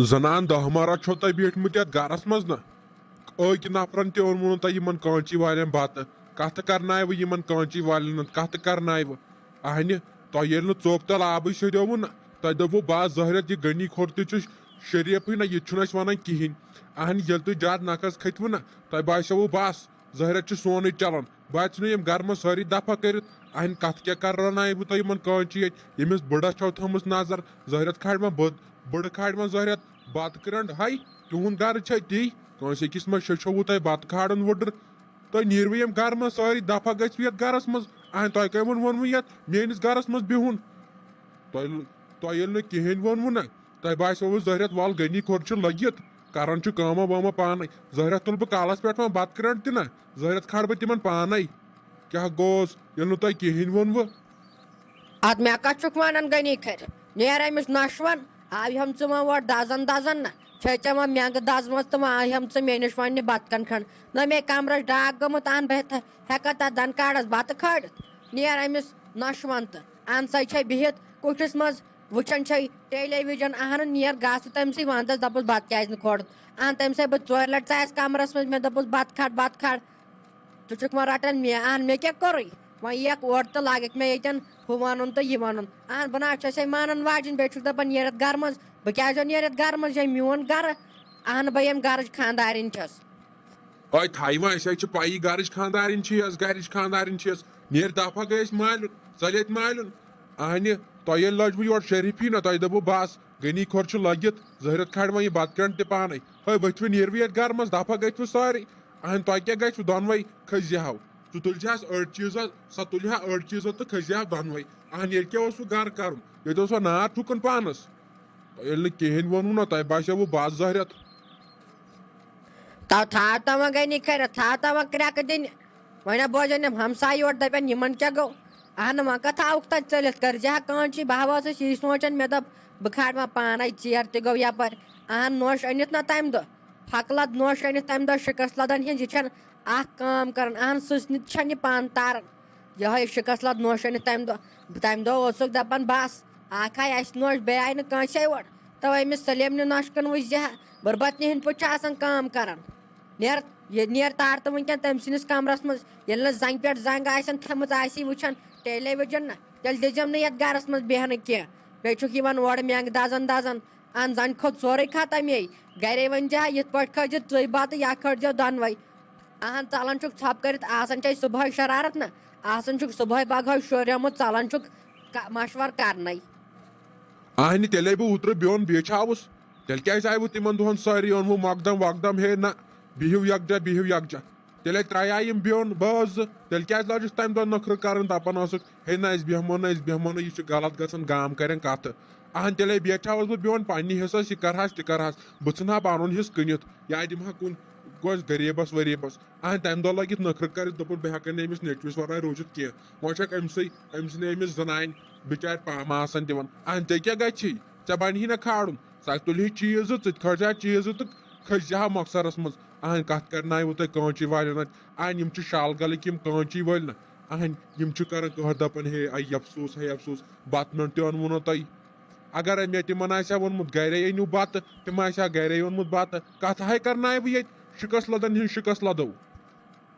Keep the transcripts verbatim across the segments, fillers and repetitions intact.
زنان دہ مرد چھو تۄہہِ بیٖٹھمٕتۍ یتھ گرس منٛز نہ؟ أکۍ نفرن تہِ اوٚنوُ نہٕ تۄہہِ یِمن کٲنچی والٮ۪ن بتہٕ؟ کتھٕ کرنایوٕ یِمن کٲنچی والٮ۪ن، کتھٕ کرنایوٕ؟ اہنہِ، تۄہہِ ییٚلہِ نہٕ ژوٚک تل آبٕے سیٚدیووُ نہ، تۄہہِ دوٚپوُ، بس ظٲہرت، یہِ غنی کھوٚر تہِ چھُ شریفٕے نہ، یہِ تہِ چھُنہٕ اسہِ ونان کِہینۍ۔ اہنہِ، ییٚلہِ تُہۍ زیادٕ نکھس کھٔتوُ نہ، تۄہہِ باسیووُ بس ظٲہرت چھُ سونُے چلان۔ بہٕ اژٕ نہٕ یِم گرٕ منٛز سٲری دفعہ کٔرِتھ۔ اہنہِ، کتھ کیٛاہ کرنایہِ بہٕ تۄہہِ یِمن کٲنچی اَتہِ، ییٚمِس بٕڑس چھو تھٲومٕژ نظر؟ ظٲہرت کھالہِ وۄنۍ بٔڑ، بٕڑٕ کھالہِ وۄنۍ ظٲہرت بتہٕ کرنٛڈ۔ ہاے، تِہُنٛد گرٕ چھا تی؟ کٲنٛسہِ أکِس ما شیٚچھووُ تۄہہِ بتہٕ کھالُن وُڈٕر؟ تُہۍ نیٖروٕ ییٚمہِ گرٕ منٛز سٲری دفعہ گٔژھِو یتھ گرس منٛز۔ اہنہِ، تۄہہِ کٔمۍ ووٚن، ووٚنوُ یتھ میٲنِس گرس منٛز بِہُن؟ تۄہہِ، تۄہہِ ییٚلہِ نہٕ کِہینۍ ووٚنوُ نہ، تۄہہِ باسیووُ ظٲہرت ول غنی کھوٚر چھُ لٔگِتھ، کران چھُ کٲمہ وٲمہ پانے۔ ظٲہرت تُلہٕ بہٕ کالس پٮ۪ٹھ وۄنۍ بتہٕ کرنٛڈ تہِ نہ، ظٲہرت کھالہٕ بہٕ تِمن پانے۔ کیٛاہ گوٚوس، ییٚلہِ نہٕ تۄہہِ کِہینۍ ووٚنوُ؟ اد مےٚ کتھ چھُکھ ونان غنی کھرِ؟ نیر أمِس نۄشہِ وَن، آو ہم ژٕ وۄنۍ اورٕ دزن دزن نہ؟ چھے ژےٚ وۄنۍ مٮ۪نٛگہٕ دزمٕژ تہٕ وۄنۍ آے ہم ژٕ مےٚ نِش وۄنۍ بتہٕ کن کھنٛڈ؟ نہ مے کمرس ڈاکھ گوٚمُت، اہن بہٕ ہٮ۪تھا-، ہٮ۪کا تتھ دنہٕ کاڑس بتہٕ کھٲڑِتھ؟ نیر أمِس نۄشہِ وَن تہٕ۔ اہن سۄ چھے بِہِتھ کُٹھِس منٛز وٕچھان چھے ٹیلی وِجن، اہن نیر گژھ تٔمۍ سٕے وَن تس، دپُس بتہٕ کیازِ نہٕ کھوڑُتھ؟ اہن تٔمۍ سٕے بہٕ ژورِ لٹہِ ژایس کمرس منٛز، مےٚ دوٚپُس بتہٕ کھاڑ، بتہٕ کھاڑ۔ ژٕ چھُکھ وۄنۍ رٹان مےٚ، اہن مےٚ کیٛاہ کوٚرُے؟ وۄنۍ یِیَکھ اورٕ تہٕ لاگَکھ مےٚ ییٚتٮ۪ن ہُہ وَنُن تہٕ یہِ وَنُن۔ اہن بہٕ نہ حظ چھَسے مانان واجِنۍ، بیٚیہِ چھُکھ دَپان نیرَتھ گَرٕ منٛز۔ بہٕ کیٛازِ یو نیرَتھ گَرٕ منٛز، یہِ میون گَرٕ؟ اہن بہٕ ییٚمہِ گَرٕچ خانٛدارِنۍ چھَس۔ ہے تھایہِ وۄنۍ، أسۍ حظ چھِ پَیی گَرٕچ خانٛدارِنۍ چھِ یَس، گَرِچ خانٛدارِنۍ چھِ یَس۔ نیرِ دَفعہ گٔے أسۍ مالیُن، ژَلہِ ییٚتہِ مالیُن۔ اہنہِ، تۄہہِ ییٚلہِ لٔج وۄنۍ یورٕ شریٖفی نہ، تۄہہِ دوٚپوُ بَس، غنی کھوٚر چھُ لٔگِتھ، ظٲہرت کھالہِ وۄنۍ یہِ بَتہٕ کرٛنٛڈ تہِ پانے۔ ہے ؤتھِو نیٖروٕ یَتھ گَرٕ منٛز، دَفعہ گٔژھِوٕ سٲری۔ اہن تۄہہِ کیٛاہ گژھِوٕ دۄنوَے؟ کھٔسۍ زِ ہاو۔ ژٕ تُلہِ زِ ہَس أڑۍ چیٖزا، سۄ تُلہِ ہا أڑۍ چیٖزا تہٕ کھٔسۍ زِ ہاو دۄنوَے۔ اہن ییٚلہِ کیٛاہ اوسوُ گَرٕ کَرُن؟ ییٚتہِ اوسوُ نار ٹھُکُن پانَس۔ تۄہہِ ییٚلہِ نہٕ کِہینۍ ووٚنوُ نہ، تۄہہِ باسیوُ بَس ظٲہرت۔ تو تھاو تو وۄنۍ غنی کھرِ، تھاو تو وۄنۍ کرٛٮ۪کہٕ دِنہِ۔ وۄنۍ ہا بوزن یِم ہمسایہِ یورٕ، دَپن یِمن کیٛاہ گوٚو؟ اہنہٕ وۄنۍ کتھ آوُکھ تتہِ ژٔلِتھ؟ کٔرۍ زِ ہا کٲنچی، بہٕ ہا ٲسٕس یی سونٛچان، مےٚ دوٚپ بہٕ کھالہٕ وۄنۍ پانے ژیر تہِ گوٚو یپٲرۍ۔ اہن نوش أنِتھ نہ تمہِ دۄہ، پھۄکہٕ لد نوش أنِتھ تمہِ دۄہ شِکس لدن ہِنٛز، یہِ چھَنہٕ اکھ کٲم کران۔ اہن سٕژنہِ تہِ چھَنہٕ یہِ پانہٕ تاران۔ یِہوٚے شِکس لد نوش أنِتھ تمہِ دۄہ۔ بہٕ تمہِ دۄہ اوسُکھ دپان بس، اکھ آیہِ اسہِ نوش، بیٚیہِ آیہِ نہٕ کٲنٛسے اورٕ۔ توے أمِس سلیمنہِ نۄشہِ کُن وٕچھ زِ ہا، غربتنہِ ہٕنٛدۍ پٲٹھۍ چھِ آسان کٲم کران۔ نیر، یہِ نیر تار تہٕ وٕنکٮ۪ن تٔمۍ سٕنٛدِس کمرس منٛز۔ ییٚلہِ نہٕ زنگہِ پٮ۪ٹھ زنگ آسن تھٲمٕژ، آسی وٕچھان ٹیلی وِجن نہ، تیٚلہِ دِژٮ۪م نہٕ یتھ گرس منٛز بیہنہٕ کینٛہہ۔ بیٚیہِ چھُکھ یِوان اورٕ مٮ۪نٛگہٕ دزن دزن۔ اہن زن کھوٚت سورُے ختم یے۔ گرے ؤنۍ زِ ہا، یِتھ پٲٹھۍ کھٲلۍ زِ ژٕے بتہٕ یا کھٲلۍ زٮ۪و دۄنوے۔ اہن ژلان چھُکھ ژھۄپہٕ کٔرِتھ، آسان چھے صبحٲے شرارت نہ، آسان چھُکھ صبحٲے پگہٲے شوریومُت، ژلان چھُکھ ک-، مشور کرنے۔ اہنہِ تیٚلے بہٕ اوترٕ بیوٚن بیچھاوُس، تیٚلہِ کیازِ آیوٕ تِمن دۄہن سٲری اوٚنوٕ مۄقدم وۄقدم؟ ہے نہ، بِہِو یکجا، بِہِو یکجا۔ تیٚلے ترٛایے یِم بیوٚن بٲژ زٕ، تیٚلہِ کیازِ لٲجِکھ تمہِ دۄہ نٔکھرٕ کرٕنۍ، دپان ٲسٕکھ، ہے نہ، أسۍ بیٚہمو نہٕ، أسۍ بیٚہمو نہٕ، یہِ چھُ غلط گژھان، گام کرن کتھٕ۔ اہن تیٚلے بیچھاوس بہٕ بیوٚن پننہِ حصس، یہِ کرہس، تہِ کرہس، بہٕ ژھٕنہٕ ہا پنُن حصہٕ کٕنِتھ یا دِمہٕ ہا کُنہِ کٲنٛسہِ غریٖبس وریٖبس۔ اہن تمہِ دۄہ لٲگِتھ نٔکھرٕ کٔرِتھ، دوٚپُن، بہٕ ہٮ۪کہٕ نہٕ أمِس نیٚچوِس ورٲے روٗزِتھ کینٛہہ۔ وۄنۍ چھکھ أمۍ سٕے، أمۍ سٕنٛدِ أمِس زنانہِ بِچارِ پامہٕ آسان دِوان۔ اہن ژےٚ کیٛاہ گژھی؟ ژےٚ بنہِ ہی نہ کھالُن۔ سۄ تُلہِ ہے چیٖز زٕ، ژٕ تہِ کھٲلۍ زِ ہا چیٖز زٕ تہٕ کھٔسۍ زِ ہا مۄخصرس منٛز۔ اہن کتھ کرناوٕ تۄہہِ کٲنچی والٮ۪ن اتھِ؟ اہن یِم چھِ شال گلٕکۍ یِم کٲنچی وٲلۍ نہ۔ اہن یِم چھِ کران قہر، دپان، ہے اے افسوس، ہے افسوس، بتہٕ میوٚنٛڈ تہِ اوٚنوُ نہ تۄہہِ۔ اگر مےٚ تِمن آسہِ ہا ووٚنمُت، گرے أنِو بتہٕ، تِم آسہِ ہا گرے اوٚنمُت بتہٕ۔ کتھ ہاے کرناوٕ ییٚتہِ شِکس لدن ہٕنٛز، شِکس لدو۔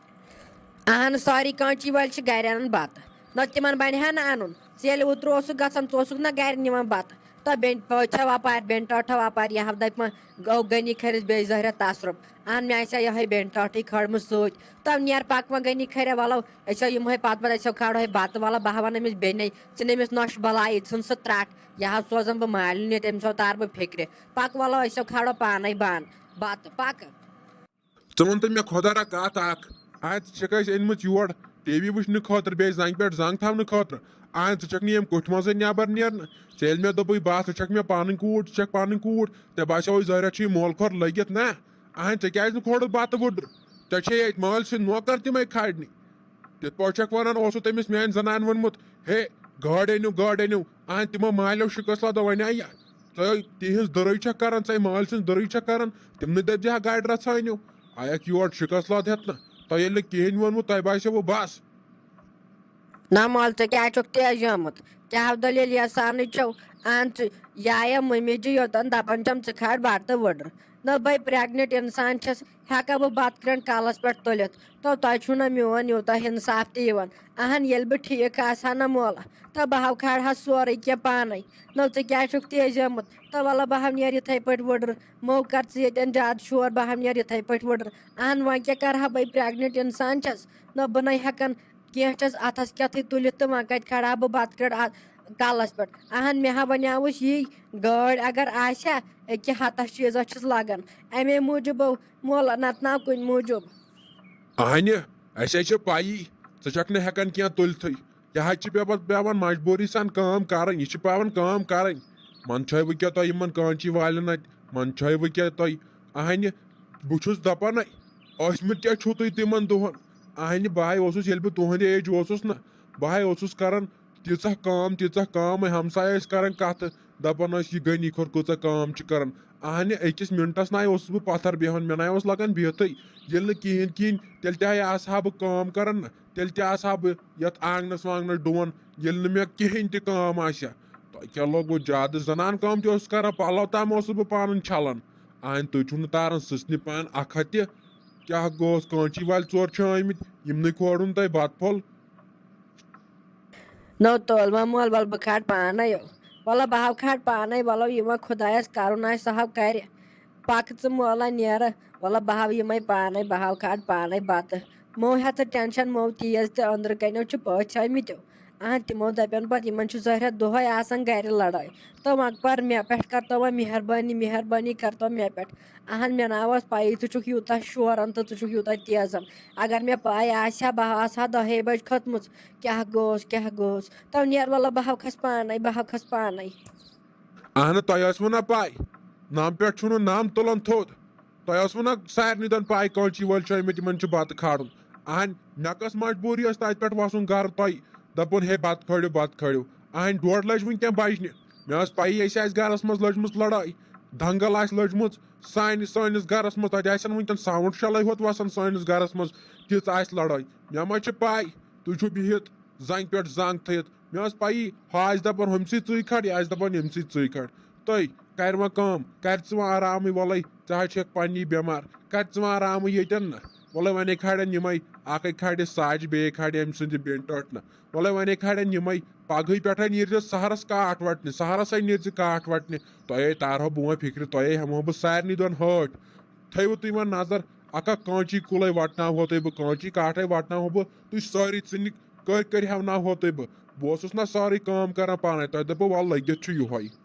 اہن، ساری کانچی وٲلۍ چھِ گرِ انان بتہٕ۔ نہ تِمن بنہِ ہا نہٕ انُن۔ ژٕ ییٚلہِ اوترٕ اوسُکھ گژھان، ژٕ اوسُکھ نہ گرِ نِوان بتہٕ۔ تہٕ بیٚنہِ پٲژھو اپارِ، بیٚنہِ ٹٲٹھو اپارِ، یہِ ہا دپہِ وۄنۍ گوٚو غنی کھرِس بیٚیہِ ظٲہرہ تصرُف۔ اہن، مےٚ آسہِ ہا یِہوٚے بیٚنہِ ٹٲٹھٕے کھٲڑمٕژ سۭتۍ۔ تہٕ نیر پکھ وۄنۍ غنی کھرے، ولو أسۍ ہا یِمہوے پتہٕ پتہٕ، أسۍ ہا کھالہوے بتہٕ، ولو بہٕ ہا ونہٕ أمِس بیٚنے، ژھٕن أمِس نۄشہِ بلایی، ژھٕن سُہ ترٹھ۔ یہِ ہا سوزن بہٕ مالِنہِ، تٔمِس ہا تارٕ بہٕ فکرِ۔ پکھ ولو أسۍ ہا کھالو پانے بانہٕ بتہٕ، پکھ۔ ژٕ وَن تہٕ مےٚ خۄدا را کَتھ اَکھ۔ آ، ژٕ چھَکھ اَسہِ أنۍمٕژ یور ٹی وی وٕچھنہٕ خٲطرٕ، بیٚیہِ زَنٛگہِ پٮ۪ٹھ زَنٛگ تھاونہٕ خٲطرٕ۔ آ، ژٕ چھَکھ نہٕ ییٚمہِ کوٚٹھۍ منٛزٕے نٮ۪بَر نیرنہٕ۔ ژےٚ ییٚلہِ مےٚ دوٚپُے، بَس، ژٕ چھَکھ مےٚ پَنٕنۍ کوٗر، ژٕ چھَکھ پَنٕنۍ کوٗر، ژےٚ باسیوُے ظٲہرہ چھُ یہِ مول کھۄر لٔگِتھ نا؟ اَہَن، ژےٚ کیٛازِ نہٕ کھولُتھ بَتہٕ وُڈُر؟ ژےٚ چھے ییٚتہِ مٲلۍ سٕنٛدۍ نوکَر تِمَے کھالنہِ۔ تِتھ پٲٹھۍ چھَکھ وَنان، اوسُو تٔمِس میٛانہِ زَنانہِ ووٚنمُت، ہے، گٲڑۍ أنِو، گٲڑۍ أنِو۔ اہن، تِمو مالیو شِکس لدو وۄنۍ آیا۔ ژٕ تِہنٛز دٕرٕے چھکھ کران، ژے مٲلۍ سٕنٛز دٕرٕے چھکھ کران، تِمنٕے دٔپۍ زِ ہا گاڑِ رژھا أنِو۔ آیکھ یور شِکس لد ہٮ۪تھ نہ۔ تۄہہِ ییٚلہِ نہٕ کِہینۍ ووٚنمُت، تۄہہِ باسیوٕ بس۔ نہ مٲلۍ، ژےٚ کیٛازِ چھُکھ تیز آمُت؟ تہِ ہاو دٔلیٖل یَژھانٕے چھَو۔ اَہَن ژٕ، یایہ مٔمی جی یوٚتَن دَپان چھَم ژٕ کھار بَتہٕ تہٕ وٕڈٕر۔ نہ بَے، پرٛٮ۪گنِٹ اِنسان چھَس، ہٮ۪کا بہٕ بَتہٕ کرٛنٛڈ کَلَس پٮ۪ٹھ تُلِتھ؟ تو تۄہہِ چھُو نہ میون یوٗتاہ اِنصاف تہِ یِوان۔ اَہَن، ییٚلہِ بہٕ ٹھیٖک آسہٕ ہا نہ مولہ، تہٕ بہٕ ہاو کھارٕ ہا سورُے کینٛہہ پانَے۔ نہ ژٕ کیٛازِ چھُکھ تیزیومُت؟ تہٕ وَلہٕ بہٕ ہاو نیرٕ یِتھَے پٲٹھۍ وٕڈٕر۔ مو کر ژٕ ییٚتٮ۪ن زیادٕ شور، بہٕ ہاو نیرٕ یِتھَے پٲٹھۍ وٕڈٕر۔ اَہَن، وۄنۍ کیٛاہ کَرٕ ہا بہٕ، پرٛٮ۪گنِٹ اِنسان چھَس، نہ بہٕ نَے ہٮ۪کَن کینٛہہ چھَس اَتھَس کٮ۪تھٕے تُلِتھ تہٕ وۄنۍ کَتہِ کھارٕ ہا بہٕ بَتہٕ کرٛنٛڈ اَتھ کَلَس پٮ۪ٹھ؟ اَہَن، مےٚ ہا وَنیٛاوُس یی، گٲڑۍ اگر آسہِ ہا، أکیٛاہ ہَتَس چیٖزَس چھِس لَگان، اَمے موٗجوٗب بہٕ مولہٕ نَتہٕ نہ کُنہِ موٗجوٗب۔ اَہَنہِ، اَسہِ ہے چھِ پَیی، ژٕ چھَکھ نہٕ ہٮ۪کان کینٛہہ تُلتھٕے۔ یہِ حظ چھِ پٮ۪وان، پٮ۪وان مجبوٗری سان کٲم کَرٕنۍ، یہِ چھِ پٮ۪وان کٲم کَرٕنۍ۔ منٛدچھٲے وٕ کیٛاہ تۄہہِ یِمَن کٲنچی والٮ۪ن اَتہِ، منٛدچھٲے وٕ کیٛاہ تۄہہِ؟ اَہَنہِ، بہٕ چھُس دَپان، ٲسمٕتۍ کیٛاہ چھُو تُہۍ تِمَن دۄہَن؟ اَہَنہِ، بہٕ ہاے اوسُس، ییٚلہِ بہٕ تُہٕنٛدِ ایج اوسُس نہ، بہٕ ہاے اوسُس کَران تیٖژاہ کٲم، تیٖژاہ کٲم، ہمسایہِ ٲسۍ کَران کَتھٕ، دَپان ٲسۍ، "یہِ غنی کھۄر کۭژاہ کٲم چھِ کَران۔" اَہَنہِ، أکِس مِنٹَس نہ اوسُس بہٕ پَتھَر بیٚہوان، مےٚ نہ اوس لَگان بِہتھٕے۔ ییٚلہِ نہٕ کِہیٖنۍ کِہیٖنۍ، تیٚلہِ تہِ ہاے آسہٕ ہا بہٕ کٲم کَران نہ، تیٚلہِ تہِ آسہٕ ہا بہٕ یَتھ آنٛگنَس وانٛگنَس ڈُوان، ییٚلہِ نہٕ مےٚ کِہیٖنۍ تہِ کٲم آسہِ ہا۔ تۄہہِ کیٛاہ لوٚگوُ زیادٕ؟ زَنان کٲم تہِ اوسُس کَران، پَلو تام اوسُس بہٕ پانَن چھَلان۔ اَہَنہِ، تُہۍ چھُو نہٕ تاران سٕژنہِ پان اَکھ ہَتھ تہِ۔ کیٛاہ گوٚوس؟ کٲنچی وٲلۍ ژور چھِ آمٕتۍ، یِمنٕے کھورُن تۄہہِ بَتہٕ پھوٚل۔ نو تول وۄنۍ مول، وَلہٕ بہٕ کھارٕ پانَے۔ وَلہٕ بہٕ ہاو کھارٕ پانَے، وَلہٕ یہِ وۄنۍ خۄدایَس کَرُن آسہِ، سُہ ہاو کَرِ۔ پَکھ ژٕ مولہ نیرٕ، وَلہٕ بہٕ ہاو یِمَے پانَے، بہٕ ہاو کھارٕ پانَے بَتہٕ۔ مو ہےٚ ژٕ ٹٮ۪نشَن، مو تیز تہِ أنٛدرٕ کَنیو چھِ پٔژھۍ آمٕتۍ۔ اَہَن، تِمو دَپن پَتہٕ، یِمَن چھُ ظٲہرہ دۄہَے آسان گَرِ لَڑٲے۔ تہٕ وۄنۍ پَر مےٚ پٮ۪ٹھ کَر تو وۄنۍ مہربٲنی، مہربٲنی کَر تو مےٚ پٮ۪ٹھ۔ اَہَن، مےٚ نہ ٲس پَیی ژٕ چھُکھ یوٗتاہ شوران تہٕ ژٕ چھُکھ یوٗتاہ تیزان۔ اگر مےٚ پَے آسہِ ہا، بہٕ آسہٕ ہا دَہے بَجہِ کھٔژمٕژ۔ کیٛاہ گوٚوس، کیٛاہ گوٚوس؟ تو نیر وَلہٕ بہٕ ہاو کھَس پانَے، بہٕ ہاو کھَس پانَے۔ اہنہٕ، تۄہہِ ٲسوٕ نا پاے، نم پٮ۪ٹھ چھُنہٕ نم تُلان تھوٚد۔ تۄہہِ ٲسوٕ نا سارنٕے دۄن پاے، کٲنچی وٲلۍ چھِ آمٕتۍ، یِمن چھُ بتہٕ کھارُن۔ اہن، مےٚ کۄس مجبوٗری ٲس تتہِ پٮ۪ٹھ وسُن گرٕ تۄہہِ دپُن، ہے، بتہٕ کھٲلِو، بتہٕ کھٲلِو۔ اہن، ڈۄڈ لجہِ وٕنکٮ۪ن بجنہِ۔ مےٚ ٲس پَیی، أسۍ آسہِ گرس منٛز لٔجمٕژ لڑٲے، دنگل آسہِ لٔجمٕژ سانہِ، سٲنِس گرس منٛز۔ تتہِ آسن وٕنکٮ۪ن ساوُنڈ شلے ہوت وسان سٲنِس گرس منٛز، تِژھ آسہِ لڑٲے۔ مےٚ ما چھِ پاے، تُہۍ چھِو بِہِتھ زنٛگہِ پٮ۪ٹھ زنٛگ تھٲیِتھ۔ مےٚ ٲس پَیی، ہُہ آسہِ دَپان ہُمہِ سۭتۍ ژٕے کھَڑ، یہِ آسہِ دَپان ییٚمہِ سۭتۍ ژٕے کھَڑ۔ تٔۍ کَرِ وۄنۍ کٲم، کَرِ ژٕ وۄنۍ آرامٕے، وَلَے ژٕ حظ چھَکھ پَننی بٮ۪مار، کَرِ ژٕ وۄنۍ آرامٕے ییٚتٮ۪ن نہ۔ وَلَے وۄنۍ کھَڑٮ۪ن یِمَے، اَکھَے کھَڑِ ساجہِ، بیٚیہِ کھَڑِ أمۍ سٕنٛدِ بیٚنہِ ٹٲٹھۍ نہ۔ وَلَے وۄنۍ کھَڑٮ۪ن یِمَے، پَگہٕے پٮ۪ٹھَے نیٖرزِ سہرَس کاٹھ وَٹنہِ، سہرَسَے نیٖرزِ کاٹھ وَٹنہِ۔ تۄہے تارہو بہٕ وۄنۍ فِکرِ، تۄہے ہٮ۪مہو بہٕ سارنٕے دۄن ہٲٹھ۔ تھٲیِو تُہۍ وۄنۍ نظر، اَکھ اَکھ کٲنچی کُلَے وَٹناوہو تۄہہِ بہٕ، کٲنچی کاٹھَے وَٹناوہو بہٕ، تُہۍ سٲری ژٕنِکۍ کٔرۍ کٔرۍ ہٮ۪وناوہو تۄہہِ بہٕ۔ بہٕ اوسُس نہ سٲرٕے کٲم کران پانے، تۄہہِ دوٚپوُ وَلہٕ لٔگِتھ چھُ یِہوٚے۔